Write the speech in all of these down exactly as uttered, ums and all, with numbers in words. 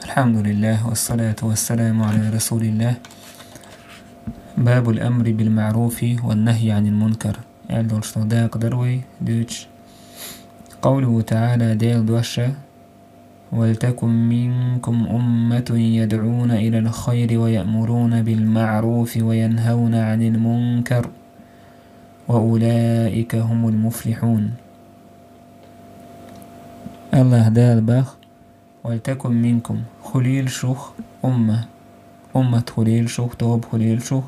الحمد لله والصلاة والسلام على رسول الله. باب الأمر بالمعروف والنهي عن المنكر. Аьлла долуш долу дакъа дара вай дуьйцуш. قوله تعالى, Делан дош: ولتكن منكم أمة يدعون إلى الخير ويأمرون بالمعروف وينهون عن المنكر وأولئك هم المفلحون. АллахӀ Дала боху: ولتكن منكم, хуьлийла шух умма, уммат хуьлийла шух, тоба хуьлийла шух,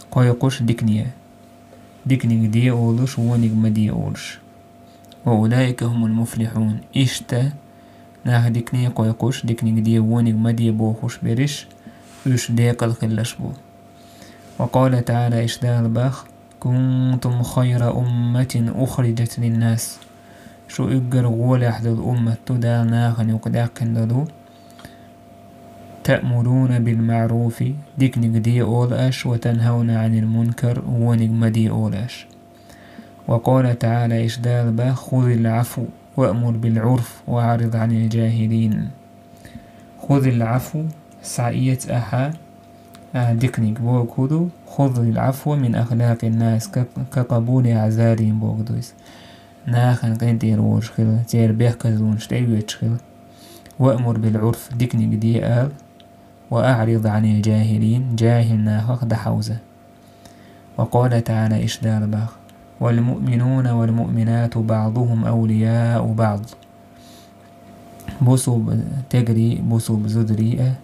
кхойкхуш дикане. Диканиг де олуш, вониг ма де олуш. وأولئك هم المفلحون. Иштта нах дикане кхойкхуш, диканиг де, вониг ма де бохуш берриш, уьш декъала хилларш бу. وقال تعالى, иштта Дала боху: كنتم خير أمة أخرجت للناس. Шу уггар гӀолехь долу уммат ду Дала нахана юкъа даьккхина долу. تأمرون بالمعروف, диканиг де олу аш, وتنهون عن المنكر, вониг ма де олу аш. وقال تعالى, иштта Дала боху: خذ العفو وأمر بالعرف وأعرض عن الجاهلين. خذ العفو, схьаэца ахьа, а, диканиг боху хӀун ду? خذ العفو من أخلاق الناس ك-, كقبول أعذارهم боху ду иза. Нахана къинтӀера волуш хила, церан бехказлонаш тӀеоьцуш хила. وأمر بالعرف, диканиг де ала. وأعرض عن الجاهلين, жахӀил нахах дӀахьовза. وقال تعالى, иштта Дала боху: والمؤمنون والمؤمنات بعضهم أولياء بعض. Бусулба стегарий, бусулба зударий а,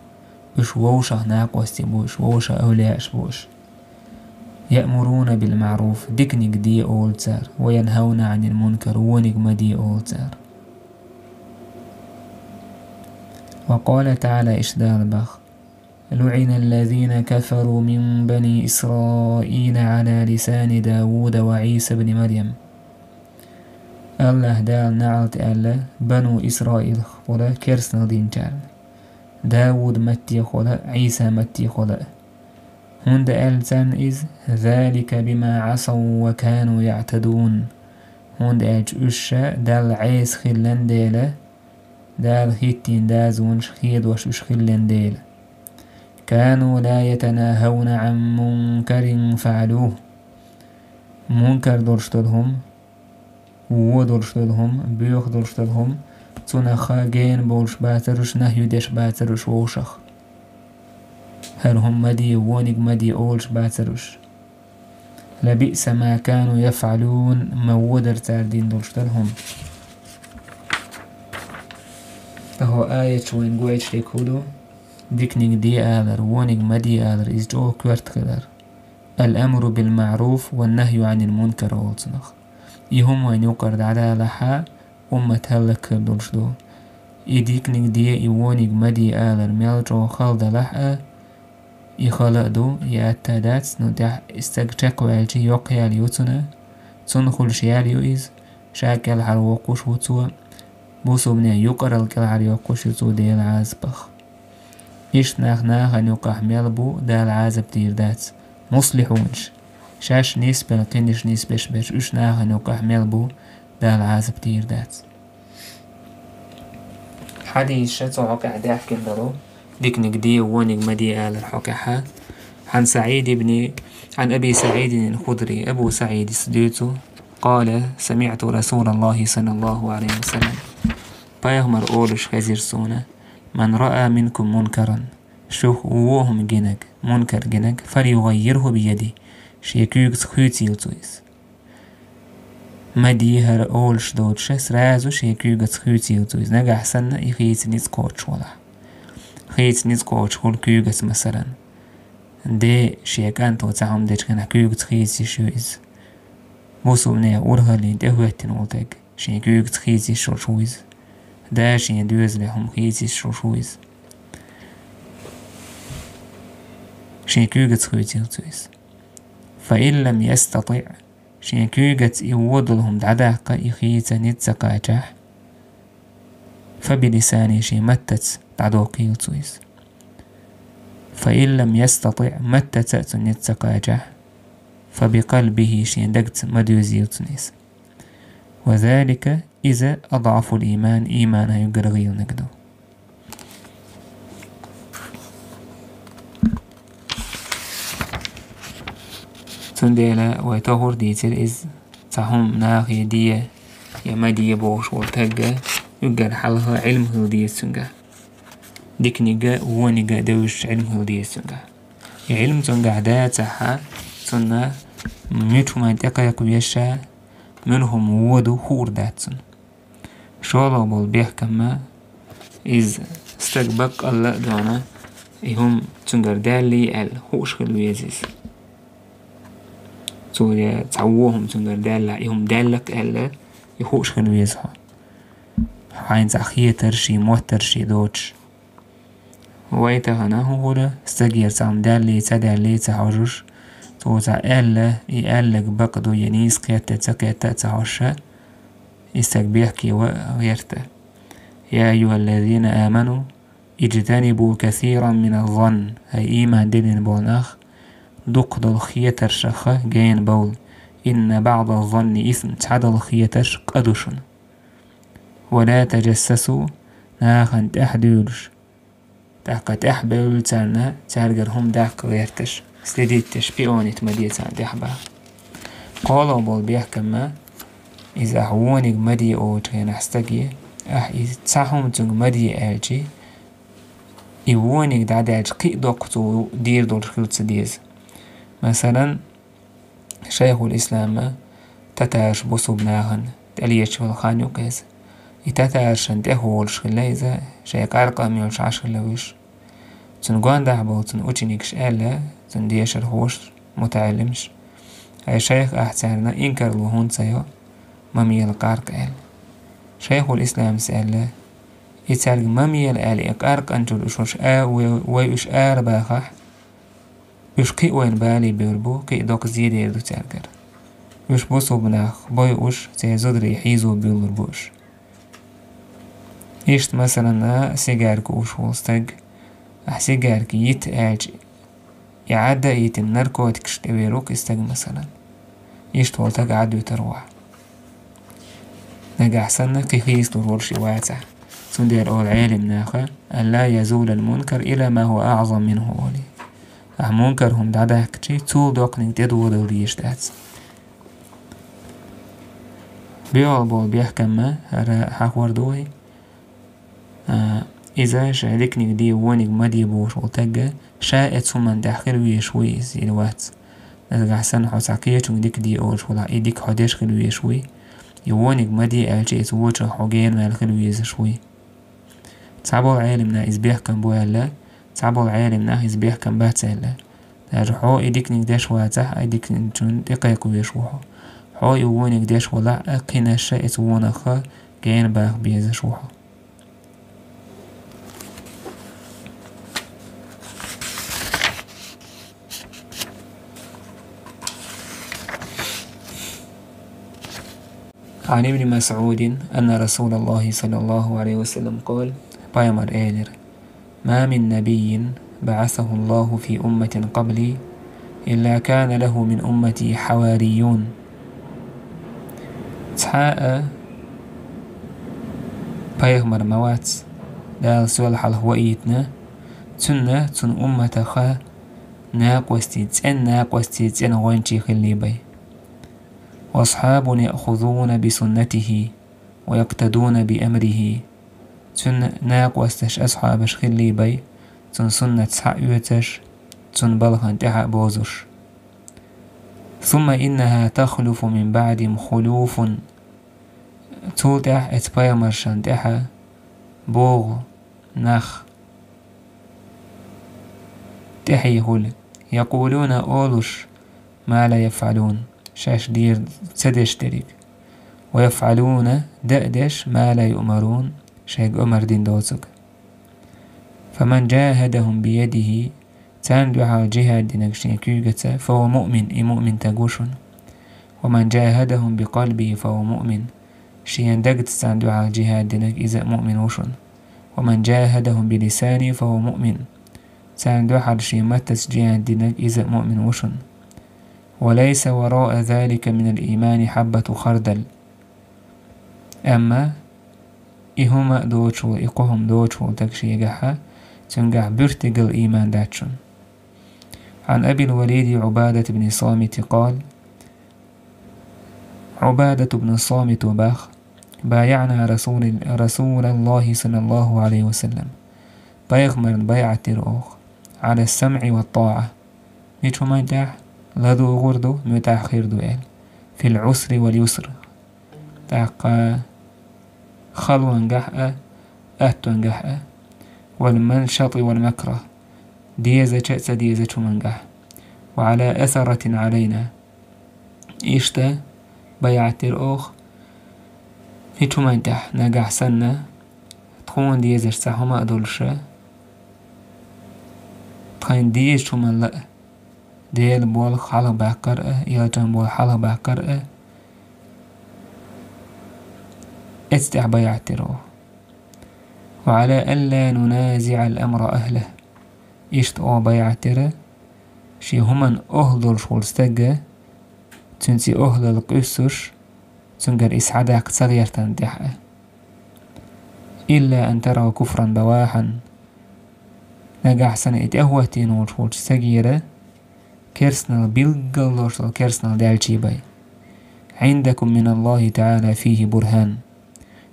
уьш вовшах накъостий бу, уьш вовшах эвлаяаш бу уьш. يأمرون بالمعروف, диканиг де олу цара, وينهون عن المنكر, вониг ма де олу цара. وقال تعالى, иштта Дала боху: لعن الذين كفروا من بني إسرائيل على لسان داود وعيسى ابن مريم. АллахӀ Дала наӀалт аьлла Бану Исраилах, хӀора керстанал динчарна, Дауд маттехула, Ӏийса маттехула. ХӀунда аьлла царна иза: ذلك بما عصوا وكانوا يعتدون. ХӀунда аьлча уьш ша Далла Ӏеса хиллан дела, Дала хӀиттийна дозанаш хедош уьш хиллан дела. كانوا لا يتناهون عن منكر فعلوه. Мункар долуш долу хӀума, вон долуш долу хӀума, боьха долуш долу хӀума, цунах гена болуш бацара уьш, нахью деш бацара уьш вовшах. ХӀара хӀума ма де, вониг ма де олуш бацара уьш. لبئس ما كانوا يفعلون, ма вон дара цара дина долуш долу хӀума. ТӀаккха хӀокху аятчо вайна гойтуш дерг хӀун ду? Диканиг де алар, вониг ма де алар, иза чӀогӀа коьрта хилар. الأمر بالمعروف والنهي عن المنكر олу цунах. И хӀума вайна юкъара дӀадалахь а, уммат хӀаллакьхир долуш ду. И диканиг де, и вониг ма де алар мел чӀогӀа хала далахь а, и хала а ду, и атта дац, ну тӀехь и стаг чекхваьлча йоккха ял ю цунна, цунна хуьлуш ял ю иза, ша кӀелхьарвоккхуш ву цо, бусулбане юкъаралла кӀелхьарйоккхуш ю цо Делан Ӏазапах. Иштта нах нахана юкъахь мел бу, Дала Ӏазап дийр дац. Муслихьунаш, шаьш нисбелла кхиннаш нисбеш берш, уьш нахана юкъахь мел бу, Дала Ӏазап дийр дац. Хьадийсаш цу хьокъехь даьхкина долу, диканиг де, вониг ма де алар хьокъехь. عن سعيد بن، عن أبي سعيد الخدري, Абу СаӀидас дуьйцу, قال: سمعت رسول الله صلى الله عليه وسلم. Пайхамар олуш хезира суна: من رأى منكم منكرا. Шух вон хӀума гинарг, мункар гинарг, فليغيره بيده. Шен куьйгаца хуьйцийла цо иза. Ма де хӀара олуш доцуш, сразу шен куьйгаца хуьйцийла цо иза. Нагахь санна и хийца ницкъ кхочуш валахь. Хийца ницкъ кхочуш хуьлу куьйгаца масалан. Де шен кӀанто цхьа хӀума дечу хенахь куьйгаца хийца йиш ю иза. Бусулбане урхаллина тӀехӀоьттина волу стаг, шен куьйгаца хийца йиш йолуш ву иза. Да шен доьзалехь хӀума хийца йиш йолуш ву иза. Шен куьйгаца хуьйцийла цо иза. فإن لم يستطع, шен куьйгаца и вон долу хӀума дӀадаккха и хийца ницкъ ца кхачахь, فبلسانه, шен маттаца дӀадоккхийла цо иза. فإن لم يستطع, маттаца а цунна ницкъ ца кхачахь, فبقلبه, шен дагца ма доьзийла цунна иза. وذلك, иза, أضعف الإيمان, ийманах уггар гӀийланиг ду. Цундела вай тохур дийцира иза, цхьа хӀума нахе де, я ма де бохуш волу тагга, уггар хьалха Ӏилма хила деза цуьнгахь. Диканига, вонига девзаш Ӏилма хила деза цуьнгахь. И Ӏилма цуьнгахь дацахьа, цунна муьлхха хӀуманна тӀекхайкхавеш ша, муьлха хӀума вон ду хуур дац цунна. ШолгӀа болу бехкамма, иза стаг баккъалла а дона, и хӀума цуьнгара даьллий аьлла, хууш хила веза иза. Цо я цхьа вон хӀума цуьнгара даьлла, и хӀума даьллакх аьлла, и хууш хила веза хьо. Хьайна цхьа хетарш, и моттарш, и доцуш. Вай тахана хӀун хуьлу, стагера цхьа хӀума даьллий, ца даьллий ца хьожуш, цо цхьа аьлла, и аьлларг бакъ ду, я нийса кхетта, ца кхетта а ца хьожуш, и стаг бехке ван гӀерта. يا أيها الذين آمنوا اجتنبوا كثيرا من الظن, хӀай ийман диллина болу нах, дукха долу хетаршаха гена бовла. إن بعض الظن إثم, цхьадолу хетарш къа ду шуна. ولا تجسسوا, нахана тӀаьхьа дуьйлуш. ТӀаккха тӀаьхьа бевлла царна, цаьргара хӀума даккха гӀерташ, следить деш, шпионить ма де царна тӀаьхьа баха. КхоалгӀа болу бехкамма, иза ахь вониг ма де олучу хенахь стаге, ахь и цхьа хӀума цуьнга ма де аьлчи, и вониг дӀадаьлча кхин а доккха цо дийр долуш хила ца деза. Масалан, Шайхул-Ислама татараш бусулба нахана тӀелеташ волу хан ю кхеза. И татарашна тӀехволуш хилла иза, шайн къаркъам йолуш Ӏаш хилла вуьш. Цуьнан гондахь болу цуьнан ученикаш аьлла, цуьнан дешархоша, мутаӀаллимаш: «Хьай шайх, ахь царна инкарло хӀунда ца йо, ма мела къаркъа», – аьлла. Шайхул-Исламас аьлла: «И цаьрга ма мела аьлла, и къаркъанчуьра уьш уьш а-, вай, вай уьш арабахахь, уьш кхин а вайна бале бевр бу, кхин а доккха зе дер ду цаьргара. Уьш бусулба нах бойуш, церан зударий хьийзо буьйлур бу уьш». Иштта, масалан, сигарка ууш волу стаг, ахь сигарка йита аьлча, и Ӏадда а йитина, наркотикаш тӀе вер ву-кх и стаг, масалан. Иштта волу стаг Ӏадвуьтур ву ахь. Нагахь санна кхин хийцалур волуш и вацахь. Цундела олу Ӏелим наха: «ألا يزول المنكر إلا ما هو أعظم منه», – олий. Ахь мункар хӀума дӀадахкачи, цул доккханиг тӀедогӀу дала дезаш дац. БоьалгӀа болу бехкамма хӀара хьахор ду вай. А, иза ша диканиг де, вониг ма де бохуш волу тагга, ша эцу хӀуманна тӀехь хила везаш вуй иза, или вац. Нагахь санна хьо цхьа кхечунга дика де олуш валахь, и дика хьо деш хила везаш вуй. И вониг ма де аьлча, эцу вочух хьо гена ваьлла хила везаш вуй. Цхьаболу Ӏелимна иза бехкам бу аьлла, цхьаболу Ӏелимнах иза бехкам бац аьлла. Даже хьо и диканиг деш вацахь, и диканчунна тӀекхайкхавеш ву хьо. Хьо и вониг деш валахь а, кхинаш а эцу вонах гена баха безаш ву хьо. عن ابن مسعود أن رسول الله صلى الله عليه وسلم قال: Пайхамар элира: «ما من نبي بعثه الله في أمة قبلي إلا كان له من أمتي حواريون». Цхьа а пайхамар ма вац, Дала сол хьалха ваийтина, цуьнан, цуьнан умматах накъостий, цӀена накъостий, цӀена гӀончий хилли бай. «وأصحاب يأخذون بسنته ويقتدون بأمره». Цуьнан накъосташ, асхьабаш хилли бай, цуьнан суннат схьаоьцуш, цуьнан балхана тӀаьхьа бозуш. «ثم إنها تخلف من بعدهم خلوف». Цул тӀаьхьа, эцу пайхамаршна тӀаьхьа, богӀу нах тӀаьхье хуьлу, «يقولون», олуш, «ما لا يفعلون», шаьш дер ца деш дерг. «ويفعلون», дан а деш, «ما لا يؤمرون», шайга омар дина доцург. «فمن جاهدهم بيده», царна дуьхьал джихӀад динарг шен куьйгаца, «فهو مؤمن», и муъмин стаг ву шуна. «ومن جاهدهم بقلبه فهو مؤمن», шен дагца царна дуьхьал джихӀад динарг, иза а муъмин ву шуна. «ومن جاهدهم بلسانه فهو مؤمن», царна дуьхьал шен маттаца джихӀад динарг, иза а муъмин ву шуна. «وليس وراء ذلك من الإيمان حبة خردل». Амма и хӀума а доцуш волу, и кхо хӀума доцуш волу стаг шегахьа, цуьнгахь буьртигал ийман дац шуна. عن أبي الوليد عبادة بن الصامت قال: عبادة بن الصامت бах: بايعنا رسول، رسول الله صلى الله عليه وسلم. Пайхамарна байӀат дира оха. على السمع والطاعة. Мича хӀуманна тӀехь? ЛадугӀур ду, муьтӀахь хир ду аьлла. في العسر واليسر. ТӀаккха халонгахь а, аттонгахь а. والمنشط والمكره. Дезача а, ца дезача хӀумангахь. وعلى أثرة علينا. Иштта байӀат дира оха. Мича хӀуманна тӀехь? Нагахь санна, тхуна дезаш цхьа хӀума а долуша, тхайна дезачу хӀуманна ла а, Делан болх хьалхабаккхар а, элчан болх хьалхабаккхар а, эцу тӀехь байӀат дира оха. وعلى ألا ننازع الأمر أهله. Иштта оха байӀат дира, шен хӀуманна охӀла долуш волу стага, цуьнца и охӀлал къуьссуш, цуьнгара и схьадаккха ца гӀертарна тӀехь а. إلا أن تروا كفرا بواحا. Нагахь санна и тӀехӀоттийна волуш волчу стагера керстанал билггал долуш долу керстанал даьлчий бен. عندكم من الله تعالى فيه برهان.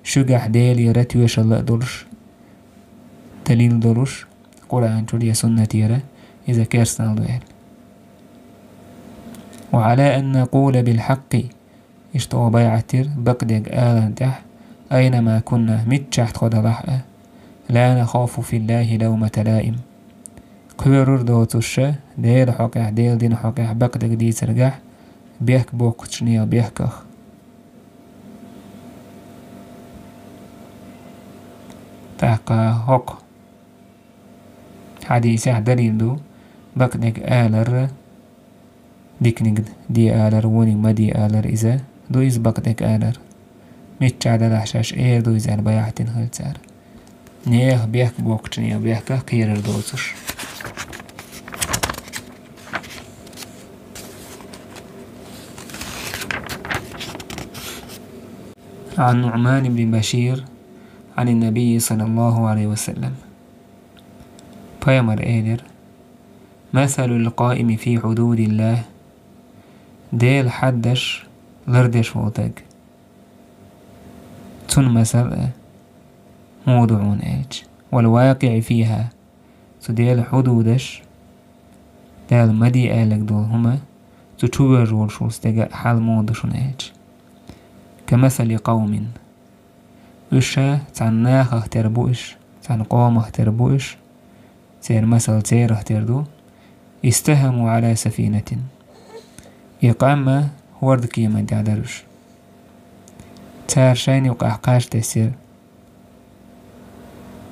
Шуьгахь Делера тоьшалла а долуш, далил долуш, Къуръан чуьра я суннатера иза керстанал ду аьлла. وعلى أن نقول بالحق. Иштта оха байӀат дира бакъдерг аларна тӀехь, أينما كنا, миччахь тхо далахь а. لا نخاف في الله لومة لائم. Кхоьрур доцуша, Делан хьокъехь, Делан дина хьокъехь бакъдерг дийцаргахь, бехк боккхучу нехан бехках. ТӀаккха хӀокху хьадисехь далил ду, бакъдерг алар, диканиг де алар, вониг ма де алар иза, ду иза бакъдерг алар. Миччахь далахь шаьш эр ду иза аьлла байӀат дина хилла цара. Нехан бехк боккхучу нехан бехках кхерар доцуш. عن نعمان بن بشير عن النبي صلى الله عليه وسلم. Пайхамара элира: مثل القائم في حدود الله. Делан хьаддаш лардеш волу стаг. Цуьнан масал а муха ду хьуна аьлча. والواقع فيها. Цу Делан хьудудаш, Дала ма де аьлларг долу хӀума, цу чу вожуш волуш волу стеган хьал муха ду шуна аьлча. كمثل قوم. Уьш цхьана нахах тера бу уьш, цхьана къомах тера бу уьш, церан масал церах тера ду. استهموا على سفينة. И къам хӀордан кеман тӀехь дара уьш. Цара шайна юкъахь кхаж тесира,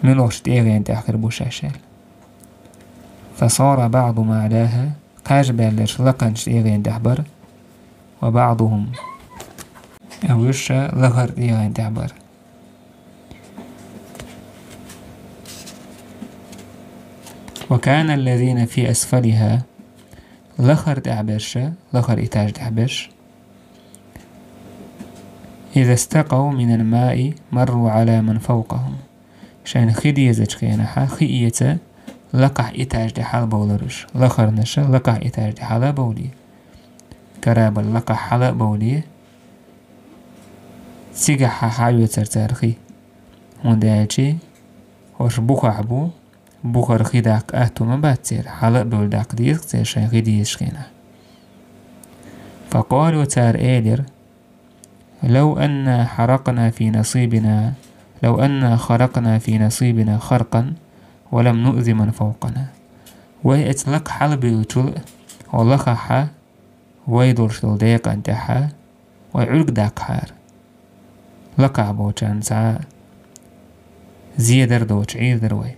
муьлхачу тӀегӀан тӀехь хир бу шаьш аьлла. فصار بعض ما علاها, кхаж баьлларш лакхарчу тӀегӀан тӀехь бара, وبعضهم, а уьш лахара тӀегӀан тӀехь бара. وكان الذين في أسفلها, лахара тӀехь берш, лахара этаж тӀехь берш, إذا استقوا من الماء مروا على من فوقهم. Шайна хи дезачу хенахь, хи эца лакхахь этаж тӀе хьалабовлар уьш. Лахарнаш лакхахь этаж тӀе хьала а бовлий, корабль лакхахь хьала а бовлий, цигахь хьаоьцура цара хи. ХӀунда аьлча хӀорш бухахь бу, бухара хи даккха атто ма бац церан, хьала а бевлла даккха деза-кх церан шайн хи дезачу хенахь. فقالوا, цара элира: لو أنا خرقنا في نصيبنا، لو أنا خرقنا في نصيبنا خرقا ولم نؤذ من فوقنا. Вай эца лакха хьалабуьйлучул, хӀо лахахьа, вай долуш долу декъан тӀехьа, вай Ӏуьрг даккхахьара. Лакхахь болчарна цхьа зедар доцуш Ӏийр дара вай.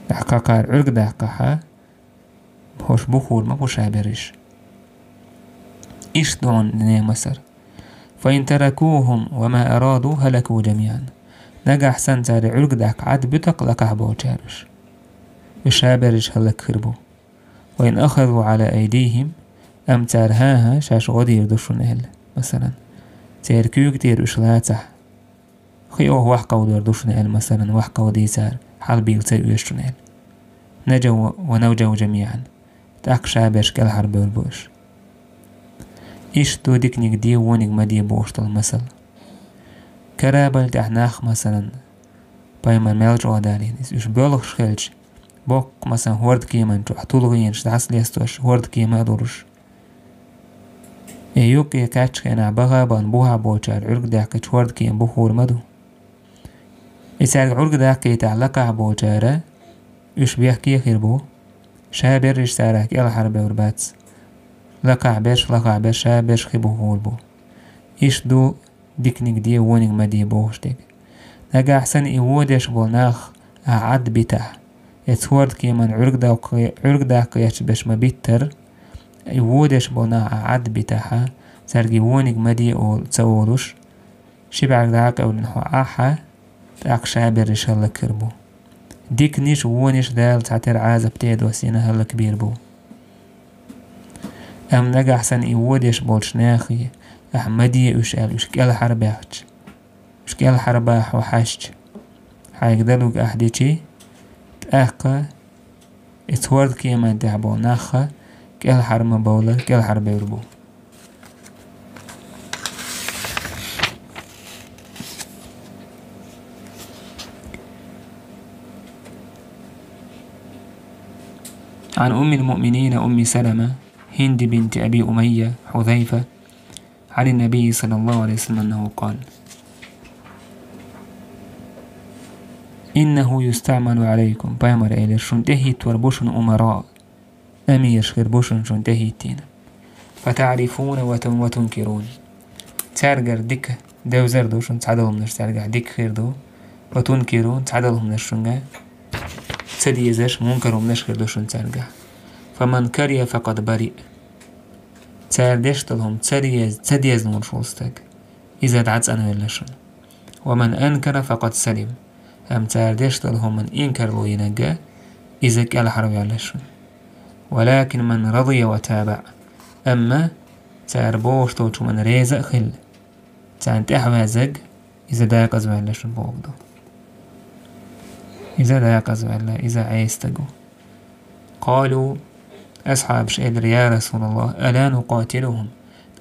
Ахьа кхакхара Ӏуьрг даккхахьа, хӀорш бухур ма бу ша берриш. Иштта догӀун немасар. فإن تركوهم وما أرادوا هلكوا جميعا. Нагахь санна цара Ӏуьрг даккха Ӏад буьту-кх лакхахь болчара уьш. Уьш ша берриш хӀаллакхир бу. وإن أخذوا على أيديهم, амма цара хӀан-хӀа, шаьш гӀо дийр ду шуна аьлла, масалан, церан куьйга тӀера уьш лацахь, хи оха вахкховдор ду шуна аьлла, масалан, вахкховдий цара, хьалабийла ца оьшу шуна аьлла. نجوا ونجوا جميعا. ТӀаккха ша берш кӀелхьарбевр бу уьш. Иштта ду диканиг де, вониг ма де бохуш долу масал. Карабал тӀехь нах, масалан, пайхамар мел чӀогӀа далийна иза, уьш боьлхуш хилча, боккха, масалан, хӀордкеман чохь тулгӀенаш дӀасалестош, хӀордкема а луруш. И юккъе кхаьччу хенахь баха а бахана бухахь болчара Ӏуьрг даьккхича хӀордкема бухур ма ду. И цаьрга Ӏуьрг даккхийтахь лакхахь болчара, уьш бехке хир бу, ша берриш царах кӀелхьарбевр бац. Лакхахь берш, лахахь берш, ша берш хи бухур бу. Иштта ду диканиг де, вониг ма де бохуш дерг. Нагахь санна и вон деш болу нах ахь Ӏад битахь, эцу хӀордкеман Ӏуьрг даккхи-, Ӏуьрг даккхийташ берш ма биттара, и вон деш болу нах ахь Ӏад битахьа, цаьрга и вониг ма де олу, ца олуш, ши бӀаьрг дӀа а къевлина хьо ахьа, тӀаккха ша берриш хӀаллакьхир бу. Диканиш, вониш Дала цхьатерра Ӏазап тӀе а доссийна хӀаллакбийр бу. Амма нагахь санна и вон деш болчу нахе, ахь ма де уьш аьлла, уьш кӀелхьарбаьхча, уьш кӀелхьарбаха хьо хьаьжча, хьайга далуг ахь дичи, тӀаккха и цхьа хӀордкеман тӀехь болу нахха кӀелхьарма бовлар кӀелхьарбевр бу. عن أم المؤمنين أم سلمة هند بنت أبي أمية حذيفة عن النبي صلى الله عليه وسلم أنه قال: إنه يستعمل عليكم, пайхамар элира, шун тӀехӀиттор бу шун умара, амираш хир бу шун, шун тӀехӀиттийна. فتعرفون وتن-, وتنكرون. Цаьргара дика девзар ду шун, цхьадолу хӀуманаш цаьргахь дика хир ду. وتنكرون, цхьадолу хӀуманаш шуьнга ца дезаш, мункар хӀуманаш хир ду шун цаьргахь. فمن كره فقد برئ. Цара деш долу хӀума ца дез-, ца дезна волуш волу стаг, иза дӀа цӀанвелла шуна. ومن أنكر فقد سلم. Амма цара деш долу хӀуманна инкарло йинарг, иза кӀелхьарваьлла шуна. ولكن من رضي وتابع. Амма цара бохуш долчу хӀуманна реза а хилла, царна тӀаьхьаваьззарг, иза декъазваьлла шуна боху ду. Иза декъазваьлла, иза Ӏеса стаг ву. قالوا, асхьабаша элира: يا رسول الله، ألا نقاتلهم؟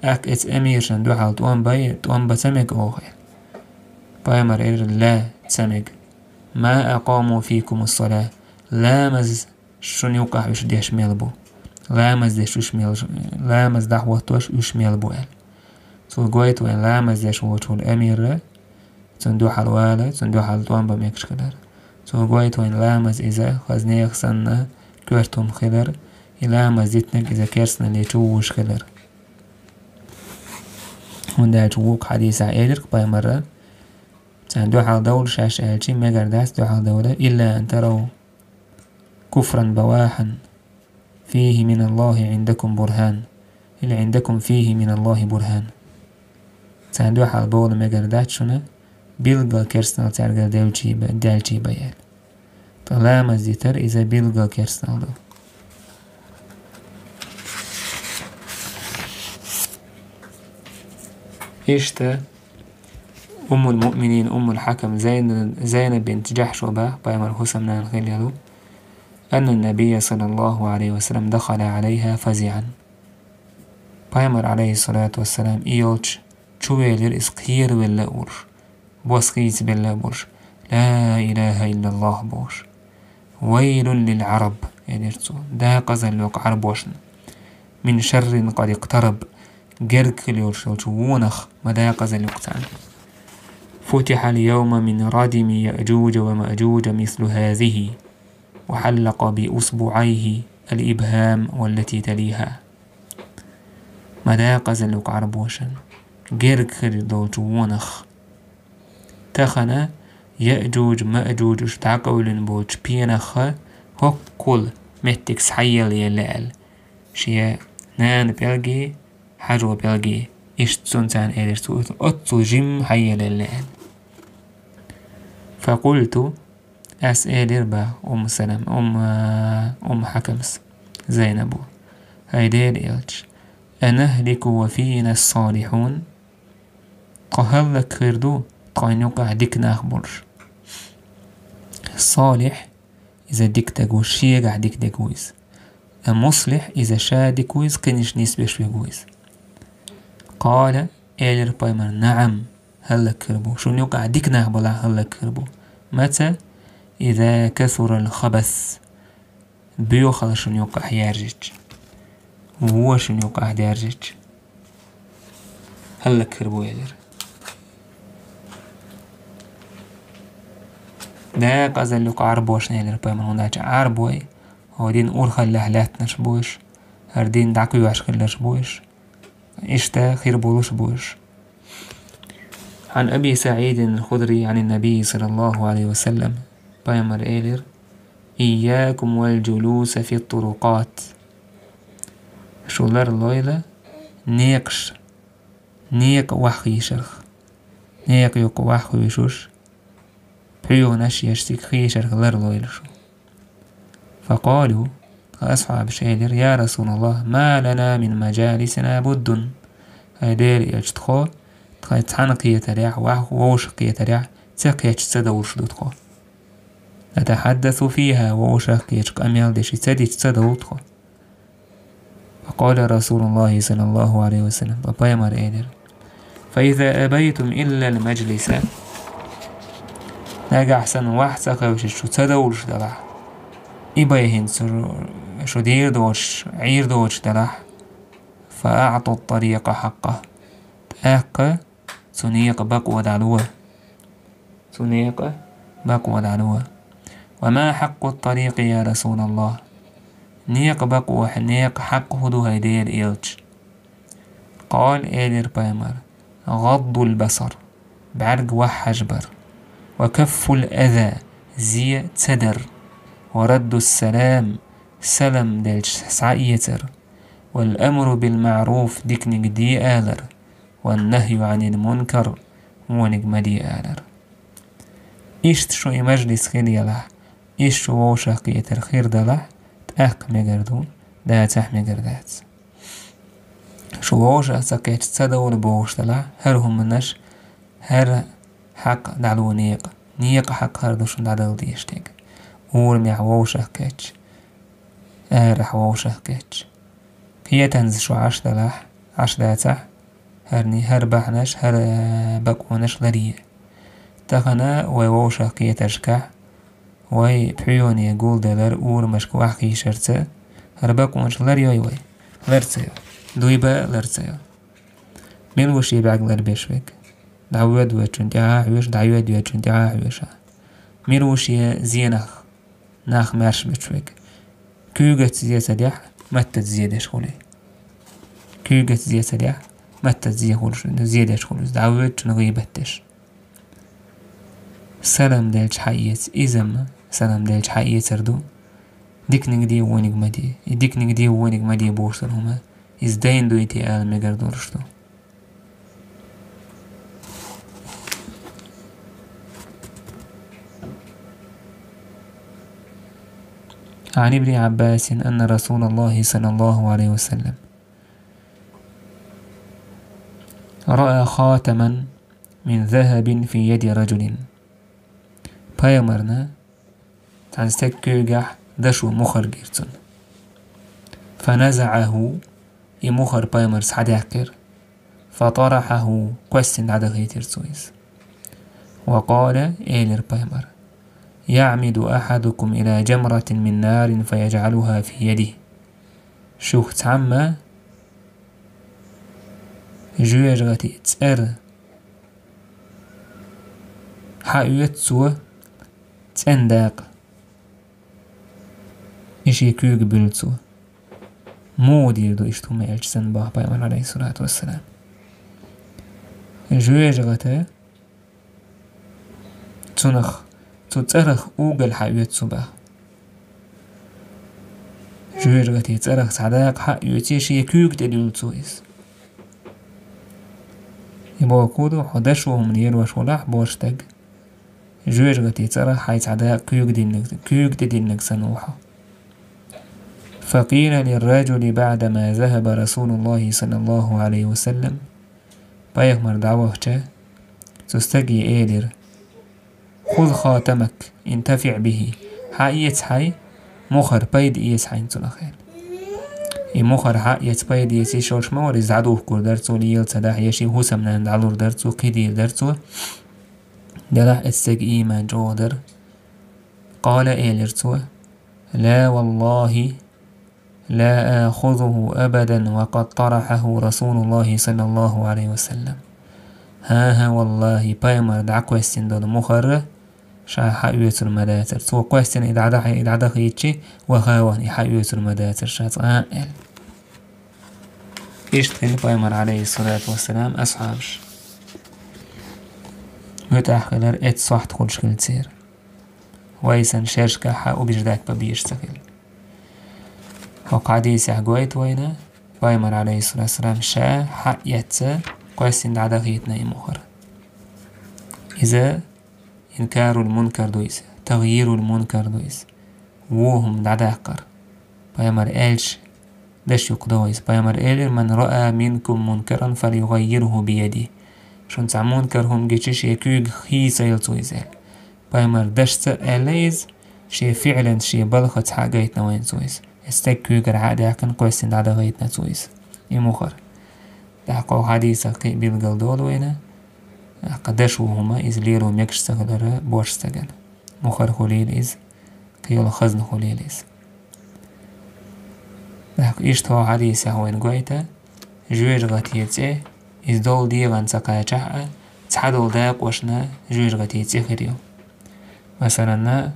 ТӀаккха эцу амиршна дуьхьал тӀом бай, тӀом бан ца мега оха, аьлла. Пайхамар элира: لا, ца мега. ما أقاموا فيكم الصلاة. Ламаз шуна юкъахь уьш деш мел бу. Ламаз деш уьш мел, ламаз дӀахӀоттош уьш мел бу, аьлла. Цо гойту вайн ламаз деш волчу амирра, цунна дуьхьал вала, цунна дуьхьал тӀом бан мегаш хилар. Цо гойту вайн ламаз иза, хазнех санна, коьртум хилар, и ламаз дитинарг иза керстаналле чу вуш хилар. ХӀунда аьлча вукху хьадисехь элира пайхамарра, царна дуьхьал довла шаьш аьлчи, мегар дац дуьхьал довла, إلا أن تروا كفرا بواحا فيه من الله عندكم برهان, или عندكم فيه من الله برهان. Царна дуьхьал бовла мегар дац шуна, билггал керстанал цаьргара делчий ба-, даьлчий бен аьлла. Ткъа ламаз дитар иза билггал керстанал ду. Иштта, Уммул Муъминин, Уммул Хьакам Зайна-, Зайнаб бинт Джахьш ву бах, пайхамар хӀусамнана хилла йолу, أن النبي صلى الله عليه وسلم دخل عليها فزعا. Пайхамар, алейхиссалату вассалам, и йолчу чувелира иза кхеравелла а волуш, бос хийцабелла а болуш, لا إله إلا الله бохуш. ويل للعرب, элира цо, декъазалла йоккху Ӏарбошна. من شر قد اقترب, герга хила йолуш йолчу вонах ма декъазалла йоккху царна. فتح اليوم من ردم يأجوج ومأجوج مثل هذه، وحلق بأصبعيه الإبهام والتي تليها. Ма декъазалла йоккху Ӏарбошна, герга хила долчу вонах. Тахана Яъжуж, Маъжуж уьш дӀакъевлина болчу пенахха хӀоккхул меттиг схьаелла елла аьлла. Шен нана пӀелги, хьажо пӀелги, иштта цунна царна элира цо, оццул жимма схьаелла елла аьлла. فقلت, ас элира бах Умму Салам, Умма, Умму Хьакамс, Зайнабо: «ХӀай Делан элча, أنهلك وفينا الصالحون؟ Тхо хӀаллакьхир ду, тхайн юкъахь дика нах болуш?» Салихь, Иза дика дерг ву, шегахь дика дерг ву иза. А муслихь, иза ша дика ву иза, кхинаш нисбеш верг ву иза. Къала, элира пайхамар, наӀам, хӀаллакхир бу. Шун юкъахь дика нах балахь хӀаллакхир бу. Маца? Иза касурал хабас. Боьхалла шун юкъахь яьржича. Вон шун юкъахь даьржича. ХӀаллакхир бу, элира. Дакъазалла юкъа Ӏарбошна, элира пайхамар, хӀунда аьлча Ӏарбой, хӀокху дин урхаллехь лаьттинарш бу уьш, хӀара дин дӀакхоьхьуш хилларш бу уьш. Иштта хир болуш бу уьш. عن أبي سعيد الخدري عن النبي صلى الله عليه وسلم. Пайхамар элира: «إياكم والجلوس في الطرقات». Шу ларлойла некъаш, некъа охьахийшарх. Некъа юкъа охьахуьйшуш, пхьоьгӀанаш еш, цига хийшарх ларлойла шу. فقالوا, тхан асхьабаша элира: «يا رسول الله، ما لنا من مجالسنا بد». ХӀай Делан элча, тхо, тхайн цхьаьна кхетарехь, вовшах кхетарехь, ца кхетча ца довлуш ду тхо. نتحدث فيها, вовшах кхетча, къамел деш ца дича ца довлу тхо. فقال رسول الله صلى الله عليه وسلم, ткъа пайхамар элира: «فإذا أبيتم إلا المجلس». Нагахь санна вахь ца хевшича шу ца довлуш далахь, и бай хӀинца шу, шу дийр доцуш, Ӏийр доцуш далахь, فأعطوا الطريق حقه. ТӀаккха цу некъа бакъо дӀало. Цу некъа бакъо дӀало. «وما حق الطريق يا رسول الله؟» Некъа бакъо, некъа хьакъ хӀун ду, хӀай Делан элча? قال, элира пайхамар: «غض البصر», бӀаьрг вахьажбар, «وكف الأذى», зе ца дар, «ورد السلام», салам делча схьаэцар, «والأمر بالمعروف», диканиг де алар, «والنهي عن المنكر», вониг ма де алар. Иштта шун и мажлис хир ялахь, иштта шу вовшах кхетар хир далахь, тӀаккха мегар ду, дацахь мегар дац. Шу вовшах ца кхетча ца довла бохуш далахь, хӀара хӀуманаш, хӀара хьакъ дӀало некъа. Некъа хьакъ хӀара ду шун дӀадала дезаш дерг. Урамехь вовшах кхетча, арахь вовшах кхетча. Кхетанза шу Ӏаш далахь, Ӏаш дацахь, хӀарний, хӀара бахьанаш, хӀара бакъонаш ларъе. Тахана вай вовшах кхетаршкахь, вай пхьоьгӀане гулдалар, урамашка охьахийшарца, хӀара бакъонаш ларйой вай? Лар ца йо. Дуй ба лар ца йо. Мила ву шен бӀаьрг ларбеш верг? ДӀавоьду воьдучун тӀаьхьа хьоьжуш, дӀайоьду йоьдучун тӀаьхьа хьоьжуш. Мила ву шен зенах нах маьрша бечу верг? Куьйгаца зе ца дехь, маттаца зе деш хуьлий? Куьйгаца зе ца дехь, маттаца зе хуьлуш, зе деш хуьлуш, дӀавоьдучун гӀийбат деш. Салам делча хьаэца, иза-м салам делча хьаэцар ду. Диканиг де, вониг ма де. И диканиг де, вониг ма де бохуш долу хӀума, иза дайна дуй те ала мегар долуш ду. عن ابن عباس أن رسول الله صلى الله عليه وسلم رأى خاتما من ذهب في يد رجل. Пайхамарна цхьана стеган куьйгахь дашо мухӀар гира цунна. فنزعه, и мухӀар пайхамара схьадаьккхира. فطرحه, кхоьссина дӀадахийтира цо иза. وقال, элира пайхамара: يعمد أحدكم إلى جمرة من نار فيجعلها في يده. Шух цхьамма жоьжахати цӀера хьаоьцу цо цӀена дакъа. И шен куьйга буьллу цо. Муха дийр ду иштта хӀума аьлча санна боху пайхамара, Ӏалайхиссалату вассалам. ЖоьжагӀата цунах, цу цӀарах уггар хьаоьцу цо боху. ЖоьжагӀатин цӀарах цхьа дакъа хьаоьций, шен куьйга тӀе дуьллу цо иза. И бохург ду, хьо дашо хӀуманна лелош волахь, боху стаг, жоьжагӀатин цӀарах хьайн цхьа дакъа куьйга диллинарг, куьйга тӀе диллинарг санна ву хьо. فقيل للرجل بعدما ذهب رسول الله صلى الله عليه وسلم. Пайхамар дӀавахча, цу стаге элира: خذ خاتمك، انتفع به. хьаэца хьай, мухӀар пайда эца хьайна цунах аьлла. И мухӀар хьаэца пайда эца йиш йолуш ма вара, иза дӀадухкур дара цо, лела ца дахь, я шен хӀусамнана дӀалур дара цо, кхидийр дара цо. Делахь эццаг ийман чӀогӀа дара. Къала, элира цо: «Ла валлахӀи, ла ахузуху абадан ва къад тарахьаху Расулуллахи саллаллаху алейхи ва саллям». ХӀан-хӀа, валлахӀи, пайхамар дӀакхоьссина долу мухӀар ша хьаоьцур ма дацара. Цо кхоьссина и дӀадахьа-, и дӀадахийчи, ваха а вахана и хьаоьцур ма дацара ша цкъа а аьлла. Иштта хилла пайхамар, алейхиссалату вассалам, асхьабаш. МуьтӀахь хилар эццахь сохьта хуьлуш хилла церан. Вай санна шерашкахь хьа убеждать бан безаш ца хилла. ХӀокху хьадисехь гойту вайна, пайхамар, алейхиссалату вассалам, ша хьаэцна кхоьссина дӀадахийтина и мухӀар. Иза инкарул мункар ду иза, тагйирул мункар ду иза. Вон хӀума дӀадаккхар. Пайхамар аьлча, даш юккъе до иза. Пайхамар элира: «Ман раа минкум мункаран, фалюгаййирху биядихи». Шуна цхьа мункар хӀума гича, шен куьйгах хийцайла цо иза аьлла. Пайхамар дашца аьлла иза, шен фиълан, шен балхаца хьагайтина вайна цо иза. Эццаг куьйгара хьа а даьккхина, кхоьссина дӀадахийтина цо иза. И мухӀар. ТӀаккха хьадисах кхин а билгал долу вайна, тӀаккха даш ву хӀума, иза лело мегаш ца хилара божаш ца гана. МухӀар хуьлийла иза, кхин йолу хазна хуьлийла иза. ТӀаккха иштта хӀокху хьадисехь вайна гойту, жоьжахатин цӀе, иза долу дегӀан ца кхачахь а, цхьадолу дакъошна жоьжахатин цӀе хир ю. Масалан,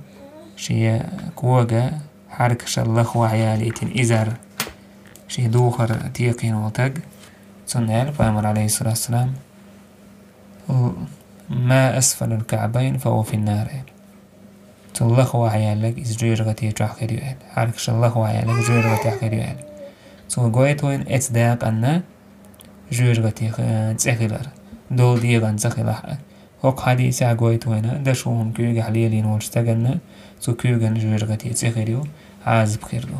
шен кога хьаьркашал лахвахь ялийтина изар, шен духар текхийна волу таг, цунна аьлла пайхамар, алейхиссалату вассалам: «Ма асфалул каъбайн фа хува финнар», – аьлла. Цу лахвахь яьлларг иза жоьжахати чохь хир ю аьлла. Хьаьркашал лахвахь яьлларг жоьжахатехь хир ю аьлла. Цо гойту вайна эцу дакъанна жоьжахати, э, цӀе хилар, долу дегӀан ца хилахь а. ХӀокху хьадисехь гойту вайна, даш ву хӀума куьйгахь лелийна волчу стаганна, цу куьйган жоьжахати цӀе хир ю, Ӏазап хир ду.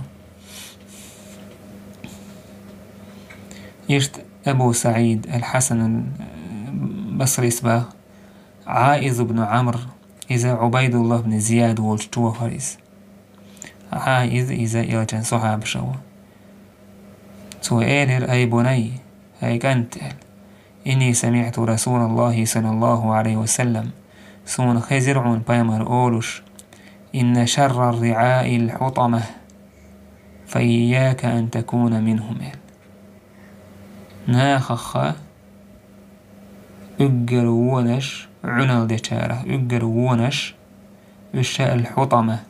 Иштта Абу СаӀид ал-Хьасан ал-Басрис баха, Ӏаиз ибн Ӏамр, иза Ӏубайдуллах ибн Зияд волчу чу вахара иза. Ӏаиз, иза элчан сахьабаша ву. Цо элира: «Ай бунай, хӀай кӀант», – аьлла. «Инни самиӀту Расулаллахи саллаллаху алейхи ва саллам, суна хезира хьуна пайхамар олуш: „Инна шаррар риӀаил хьутама, фа ийяка ан такуна минхум“», – аьлла. Нахаха уггар вонаш, Ӏуьналла дечарах уггар вонаш, уьш ша ал-хьутама.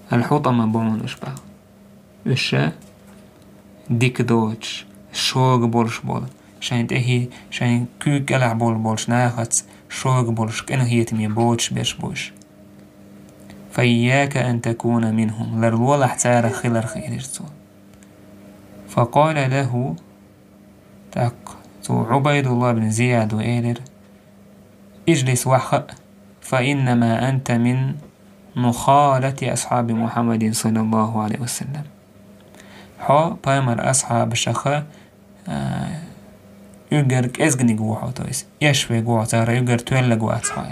Ал-хьутама бохуш баха. Уьш ша дика доцуш, шога болуш болу, шайн тӀехи, шайн куьйга кӀелахь болу болчу нахаца шога болуш, къинхетаме боцуш берш бу уьш. «Фа ийяка ан такуна минхум», ларлолахь царах хиларх, элира цо. Фа къала лаху, тӀаккха цо Ӏубайдуллах бин Зияду элира: «Ижлис, ваххаъ, фа иннама анта мин нухалати асхьаби Мухьаммадин саллаллаху алейхи ва саллям». Хьо пайхамар асхьабашаха, а, уггар кӀезганиг ву хьо, то есть эшверг ву хьо, цара уггар тоьллаг вац хьо.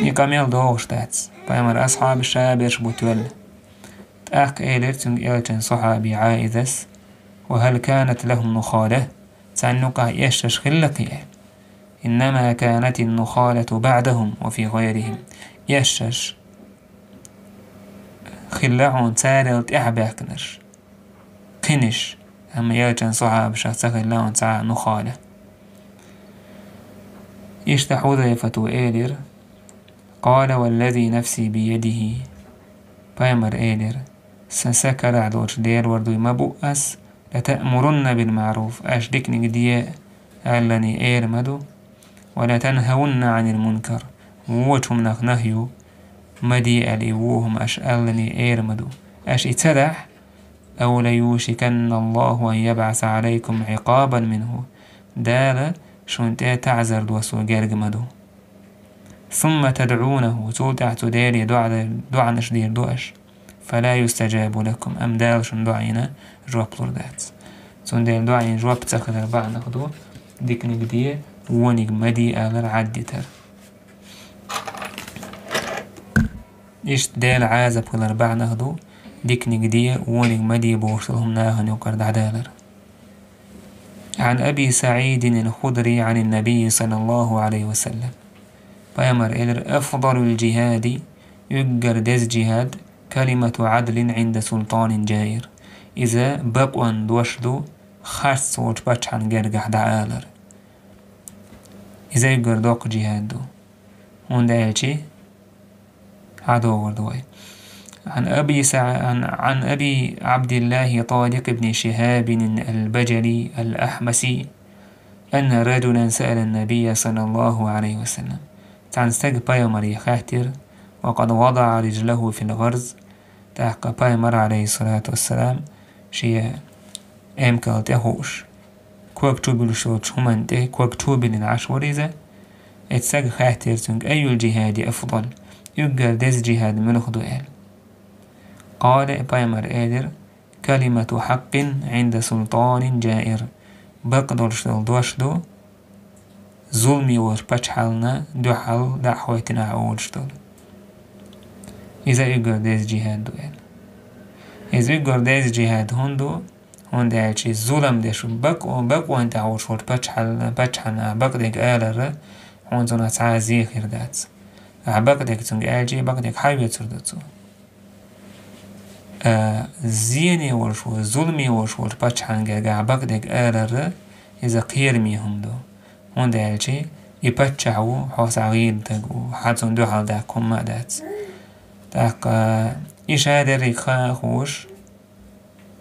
И къамел догӀуш дац. Пайхамар асхьабаш ша берш бу тоьлла. ТӀаккха элира цуьнга элчан сахьаби Ӏаизас: «Ва хӀал канат лахум нухала?» Царна юкъахь эшшаш хилла кхин аьлла. «Иннама канатин нухалату баъдахум ва фи гӀайрихим». Эшшаш хилла хьуна царел тӀаьхьа баьхкинарш, кхиниш, амма элчан сахьабашах ца хилла хьуна цхьа а нухала. Иштта Хьузайфату элира: «Къала валлази нафси биядихи». Пайхамар элира: «Сан са карахь долчу Делора дуй ма бу ас, латаъмурунна бил маъруф, аша диканиг де аллане эр ма ду, ва латанхавунна Ӏанил мункар, вочу хӀуманах нахью ма де аьлла, и вон хӀума аша аллане эр ма ду. Аша и ца дахь, ау лаюшиканна Аллаху ан ябъаса Ӏалайкум Ӏикъабан минху, Дала шуна тӀе таӀзар доссо герга ма ду. Сумма тадъунаху, цул тӀаьхьа цу Деле доӀа-, доӀанаш дийр ду аша. Фала юстаджабу лакум, амма Дала шун доӀина жоп лур дац». Цундела доӀина жоп ца хилар бахьанах ду диканиг де, вониг ма де алар Ӏаддитар. Иштта Дела Ӏазап хилар бахьанах ду, диканиг де, вониг ма де бохуш долу хӀума нахана юкъара дӀадалар. عن أبي سعيد الخدري عن النبي صلى الله عليه وسلم. Пайхамар элира: «أفضل الجهاد», уггар деза джихад, «كلمة عدل عند سلطان جائر». Иза бакъонан дош ду, харц волчу паччахьан гергахь дӀаалар. Иза уггар доккха джихад ду. ХӀунда аьлча, хьадогӀур ду вай. عن أبي سع-، عن، عن أبي عبد الله طارق بن شهاب البجلي الأحمسي أن رجلا سأل النبي صلى الله عليه وسلم. Цхьана стага пайхамаре хаьттира, وقد وضع رجله في الغرز, тӀаккха пайхамар, عليه الصلاة والسلام, шен эмкал тӀе хууш, ког чу буьллуш йолчу хӀуманна тӀе ког чу биллина Ӏаш вара иза. Эцу стага хаьттира цуьнга: «أي الجهاد أفضل؟» Уггар деза джихад муьлха ду аьлла. قال, пайхамар элира: «كلمة حق عند سلطان جائر». Бакъ долуш долу дош ду, зуламе волчу паччахьална дуьхьал дӀа а хойтина ахь олуш долу. Иза уггар деза джихад ду аьлла. Иза уггар деза джихад хӀунда ду? ХӀунда аьлча зулам деш, бакъ-, бакъонан тӀехь волуш волчу паччахьалла-, паччахьална ахь бакъдерг аларра, хьуна цунах цхьа а зе хир дац. Ахь бакъдерг цуьнга аьлча, бакъдерг хьаоьцур ду цо. А, зене волуш волу, зуламе волуш волчу паччахьан гергахь бакъдерг аларра, иза кхераме хӀума ду. ХӀунда аьлча и паччахь ву, хьо цхьа гӀийла стаг ву, хьан цунна дуьхьал даккха хӀумма а дац. ТӀаккха и ша дерриг хаа а хууш,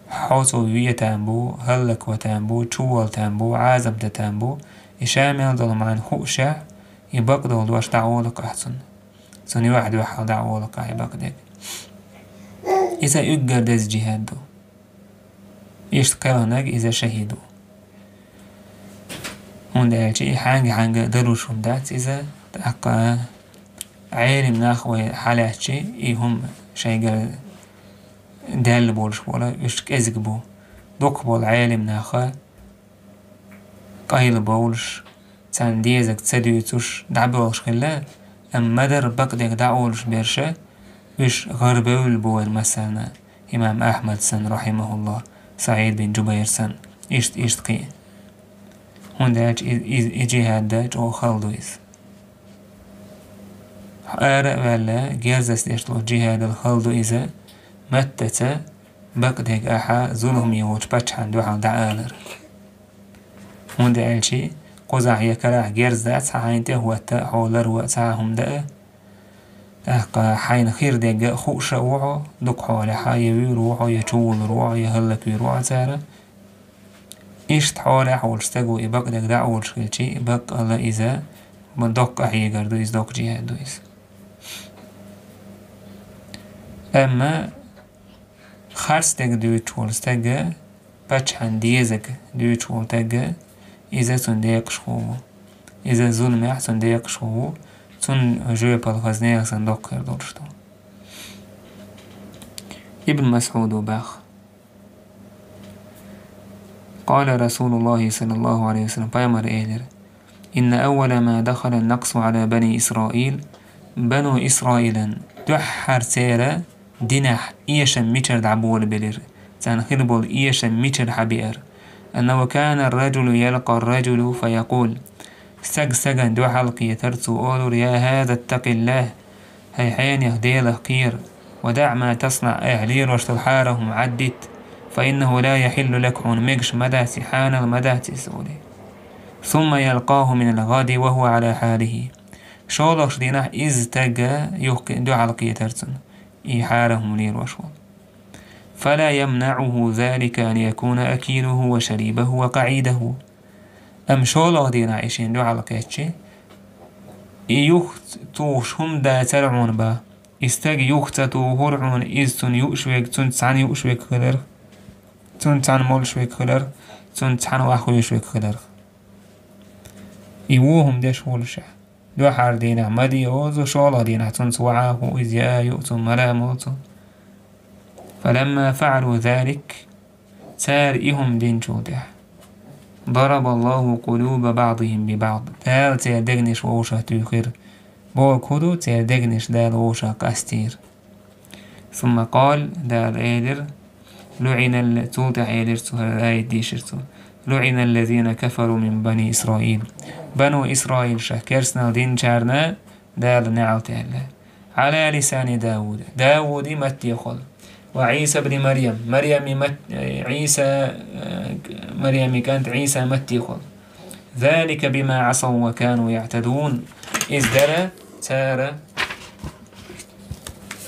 хьо цо вен там бу, хӀаллакван там бу, чувалла там бу, Ӏазап дан там бу, и ша мел долу маьӀна хуушехь, и бакъ долу дош дӀаолу-кх ахь цунна. Цунна юьхь-дуьхьал дӀаолу-кх ахь и бакъдерг. Иза уггар деза джихад ду. Иштта кхелхинарг иза шахӀид ву. ХӀунда аьлча и хьаьнга-хьаьнга а далуш хӀума дац иза, тӀаккха Ӏелам нах вай хьалаьцча, и хӀума шайгара даьлла болуш болу, уьш кӀезиг бу. Дукхахболу Ӏелам наха къайла бовлуш, царна дезарг ца дуьйцуш, дӀабоьлхуш хилла, амма ма-дарра бакъдерг дӀаолуш берш, уьш гӀарабевлла бу вайн масална, имам Ахьмад санна, рахьимахуллахӀ, СаӀид бин Джубайр санна, иштта, иштта кхин а. ХӀунда аьлча и, и, и джихад чӀогӀа хала ду иза. Ара а ваьлла, герзаца деш долу джихадал хала ду иза, маттаца бакъдерг ахьа зуламе волчу паччахьан дуьхьал дӀаалар. ХӀунда аьлча кхузахь я карахь герз дац, хьан хьайна тӀе а хӀотта, хьо ларво а цхьа а хӀума даа. ТӀаккха хьайна хир дерг а хууш а ву хьо, дукха хьолехь я вуьйр ву хьо, я чувуллур ву хьо, я хӀаллаквийр ву хьо цара. Иштта хьолехь волчу стага и бакъдерг дӀа а волуш хилча, баккъалла иза ма доккха къахьегар ду, иза доккха джихад ду иза. Амма харц дерг дуьйцуш волу стага, паччахьан дезаг дуьйцуш волу стага, иза цунна декъашхо ву. Иза зуламехь цунна декъашхо ву, цунна жоьпалла хаза нехан санна доккха хир долуш ду. Ибн Масъудо баха: قال رسول الله صلى الله عليه وسلم, пайхамар элира: إن أول ما دخل النقص على بني إسرائيل, Бану Исраилан дуьххьара церан динехь эшам мичара дӀаболабелира, царна хир болу эшам мичара хьабеара. أنه كان الرجل يلقى الرجل فيقول, стаг стагана дуьхьал кхетара, цо олура: يا هذا اتق الله, хӀай хьенех, Делах кхера, ودع ما تصنع, айхьа лелош долу хьарам хӀума Ӏаддитта, فإنه لا يحل لك, хьуна мегаш ма дац и, хьанал ма дац иза, олий. ثم يلقاه من الغد وهو على حاله. ШолгӀачу дийнахь иза стаг юххе-, дуьхьал кхетара цунна, и хьарам хӀума лелош волу. فلا يمنعه ذلك أن يكون أكيله وشريبه وقعيده. Амма шолгӀа дийнахь и шена дуьхьал кхетча, и юхатухуш хӀума дацара хьуна бах. И стаг юха ца тухура хьуна, иза цунна юуш верг, цунца цхьаьна юуш верг хиларх, цунца цхьаьна молуш верг хиларх, цунца цхьаьна ваха везаш верг хиларх. И вон хӀума деш волушехь, дуьххьара дийнахь ма де озу, шолгӀа дийнахь цунца ваха а хуу иза, яа а юу, цунна мала а молу цо. فلما فعلوا ذلك, цара и хӀума динчул тӀаьхьа, ضرب الله قلوب بعضهم ببعض, Дала церан дегнаш вовшахтуьйхира, Бохург хӀун ду, церан дегнаш Дала вовшах къастийра. ثم قال, Дала элира, لعن ال-, цул тӀаьхьа элира цо, хӀара аят дийшира цо: لعن الذين كفروا من بني إسرائيل. Бану Исраил ша керстанал динчарна Дала неӀалт аьлла. على لسان داود, Дауди маттехула. وعيسى ابن مريم, Марьями мат-, Ӏийса, э, Марьями кӀант Ӏийса маттехула. ذلك بما عصوا وكانوا يعتدون. Иза дара цара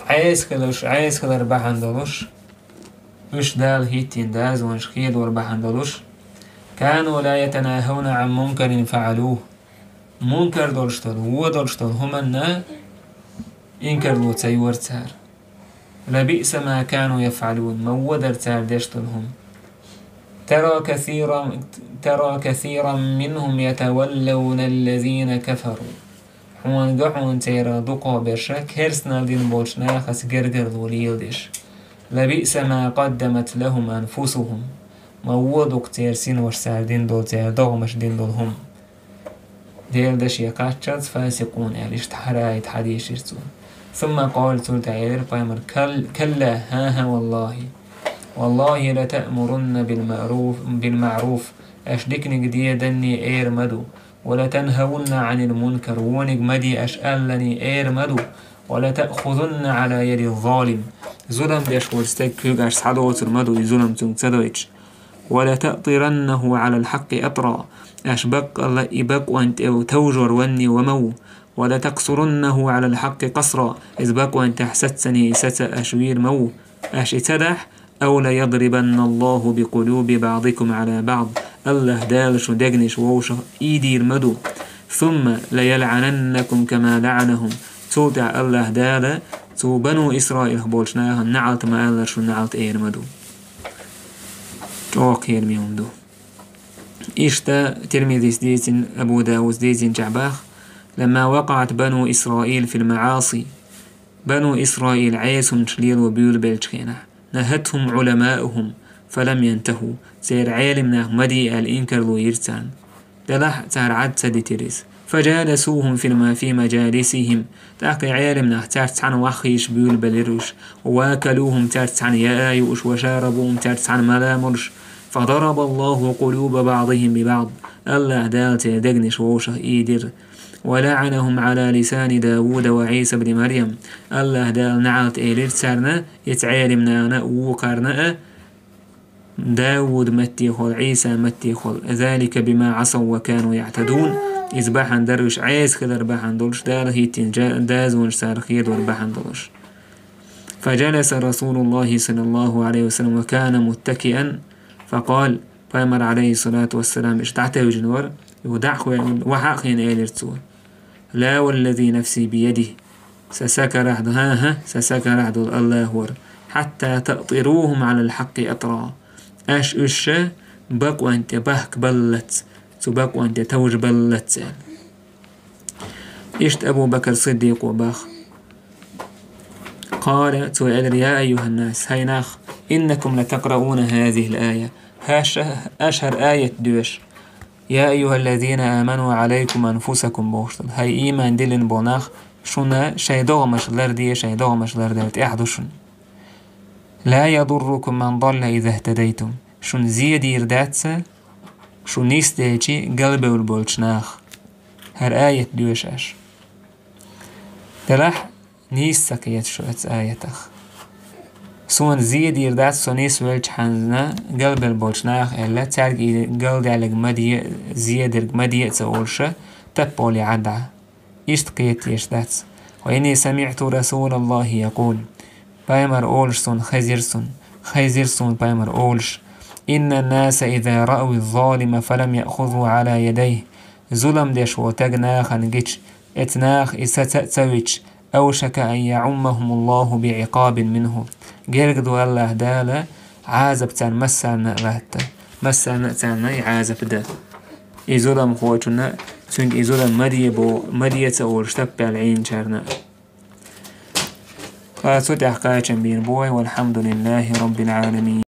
Ӏеса хиларш, Ӏеса хилар бахьана долуш, уьш Дала хӀиттийна дозанаш хедор бахьана долуш, كانوا لا يتناهون عن منكر فعلوه. Мункар долуш долу, вон долуш долу хӀуманна инкарло ца йора цара. لبئس ما كانوا يفعلون, ма вон дара цара деш долу хӀума. ترى كثيرا، ترى كثيرا منهم يتولون الذين كفروا. Хьуна гахьуна церан дукхо берша керстанал дина болчу нахаца гергарло леладеш. لبئس ما قدمت لهم أنفسهم. Ма вон ду-кх церан синош цара дина долу, церан догӀмаш дина долу хӀума. Делан даше кхаччалц фасикъун аьлла, иштта хӀара аят хьадийшира цо. ثم قال, цул тӀаьхьа элира пайхамар: كلا، хӀан-хӀа, والله. والله لتأمرن بالمعروف، بالمعروف. Аша диканиг де данне эр ма ду. ولتنهون عن المنكر, вониг ма де аша аллане эр ма ду. ولتأخذن على يد الظالم. Зулам деш волчу стеган куьйга аша схьадоцур ма ду, и зулам цуьнга ца дойтуш. ولتأطرنه على الحق أطرا. Аша баккъалла и бакъонан тӀе товжор ванне ва ма ву. ولتقصرنه على الحق قصرا. Иза бакъонан тӀехь сацане и саца аша вийр ма ву. Аша и ца дахь, أو ليضربن الله بقلوب بعضكم على بعض. АллахӀ Дала шун дегнаш вовшах ийдийр ма ду. ثم ليلعننكم كما لعنهم. Цул тӀаьхьа АллахӀ Дала цу бану Исраилах болчу нахана неӀалт ма аллара шун неӀалт эр ма ду. ЧӀогӀа кхераме хӀума ду. Иштта Тирмизис дийцина, Абу Давуда дийцинчохь боху: لما وقعت بنو إسرائيل في المعاصي. Бану Исраил Ӏесамаш лело буьйлабеллачу хенахь, نهتهم علماؤهم فلم ينتهوا. Церан Ӏелам нах ма де аьлла инкарло йира царна. Делахь цара Ӏад ца дитира иза. فجالسوهم في الم-، في مجالسهم. ТӀаккха и Ӏелам нах цаьрца цхьаьна ваххийша буьйлабелира уьш. وواكلوهم, цаьрца цхьаьна яа юуш, وشاربوهم, цаьрца цхьаьна мала молуш. فضرب الله قلوب بعضهم ببعض. АллахӀ Дала церан дегнаш вовшах ийдира. ولعنهم على لسان داود وعيسى ابن مريم. АллахӀ Дала неӀалт элира царна, и цу Ӏелам нахана а, вукхарна а, Дауд маттехула, Ӏийса маттехула. ذلك بما عصوا وكانوا يعتدون. Иза бахьана дара уьш Ӏеса хилар бахьана долуш, Дала хӀиттийна жа-, дозанаш цара хедор бахьана долуш. فجلس رسول الله صلى الله عليه وسلم وكان متكئا فقال, пайхамар, عليه الصلاة والسلام, иштта дӀатевжина вара, юха дӀа а хӀоьттина, вахьа а хиъна элира цо: لا والذي نفسي بيده. Сан са карахь ду, хӀан-хӀа, сан са карахь долу АллахӀ вара. حتى تأطروهم على الحق أطرا. Аша уьш бакъонан тӀе бахка баллалц, цу бакъонан тӀе товжа баллалц аьлла. Иштта Абу Бакр Сиддикъо боху. قال, цо элира: يا أيها الناس, хӀай нах, إنكم لتقرؤون هذه الآية. Аша, аша хӀара аят доьшу. يا أيها الذين آمنوا عليكم أنفسكم бохуш долу. ХӀай ийман диллина болу нах, шуна шайн догӀмаш ларде, шайн догӀмаш лардар тӀехь ду шуна. لا يضركم من ضل إذا اهتديتم. Шуна зен дийр дац, шу нисделчи галбевлла болчу нах. ХӀара аят доьшу аша. Делахь, нийса ца кхета шу оцу аятах. Суна зен дийр дац, со нисвелчхьана галбелла болчу наха аьлла, цаьрга и галдаьлларг ма де, зен дерг ма де а ца олуша, таппа олий Ӏадда. Иштта кхеташ дац. وإني سمعت رسول الله يقول. Пайхамар олуш суна хезира суна, хезира суна пайхамар олуш: إن الناس إذا رأوا الظالم فلم يأخذوا على يديه. Зулам деш волу таг нахана гича, эцу наха и саца а ца вича, أوشك أن يعمهم الله بعقاب منه. Герга ду АллахӀ Дала Ӏазап царна массарна а латта. Массарна а царна и Ӏазап дан. И зуламхочунна, цуьнга и зулам ма де бо-, ма де ца олуш таппаьлла Ӏийначарна а. Ткъа цу тӀехь кхачам бийр бу вай, والحمد لله رب العالمين.